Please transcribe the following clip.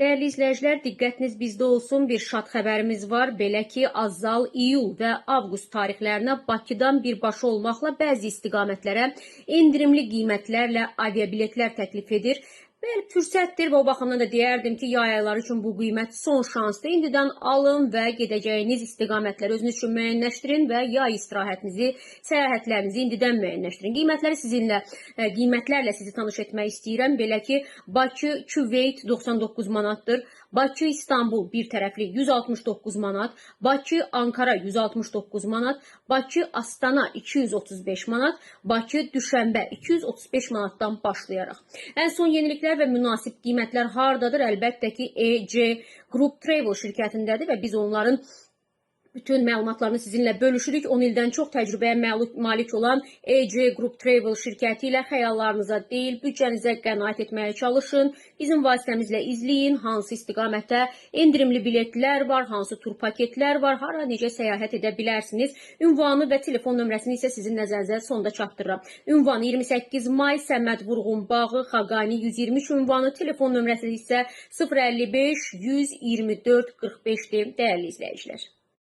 Dəyərli izləyicilər, diqqətiniz bizdə olsun. Bir şad xəbərimiz var. Belə ki, azal, iyul və avqust tarixlərinə Bakıdan birbaşa olmaqla bəzi istiqamətlərə endirimli qiymətlərlə aviabiletlər təklif edir. Bəli, fürsətdir və o baxımdan da deyərdim ki, yay ayları üçün bu qiymət son şansdır. İndidən alın və gedəcəyiniz istiqamətləri özünüz üçün müəyyənləşdirin və yay istirahətinizi, səyahətlərinizi indidən müəyyənləşdirin. Qiymətləri sizinlə, qiymətlərlə sizi tanış etmək istəyirəm. Belə ki, Bakı Küveyt 99 manatdır. Bakı İstanbul bir tərəfli 169 manat, Bakı Ankara 169 manat, Bakı Astana 235 manat, Bakı Düşənbə 235 manatdan başlayaraq. Ən son yeniliklər və münasib qiymətlər hardadır? Əlbəttə ki, EC Group Travel şirkətindədir və biz onların bütün məlumatlarını sizinlə bölüşürük. 10 ildən çox təcrübəyə malik olan EC Group Travel şirkəti ilə xəyallarınıza deyil, büdcənizə qənaət etməyə çalışın. Bizim vasitəmizlə izləyin, hansı istiqamətə endirimli biletlər var, hansı tur paketlər var, hara necə səyahət edə bilərsiniz. Ünvanı və telefon nömrəsini isə sizin nəzərinizə sonda çatdırıram. Ünvanı 28 may Səməd Vurğun bağı, Xaqani 123 ünvanı, telefon nömrəsi isə 055 124 45-dir, dəyərli izləyicilər.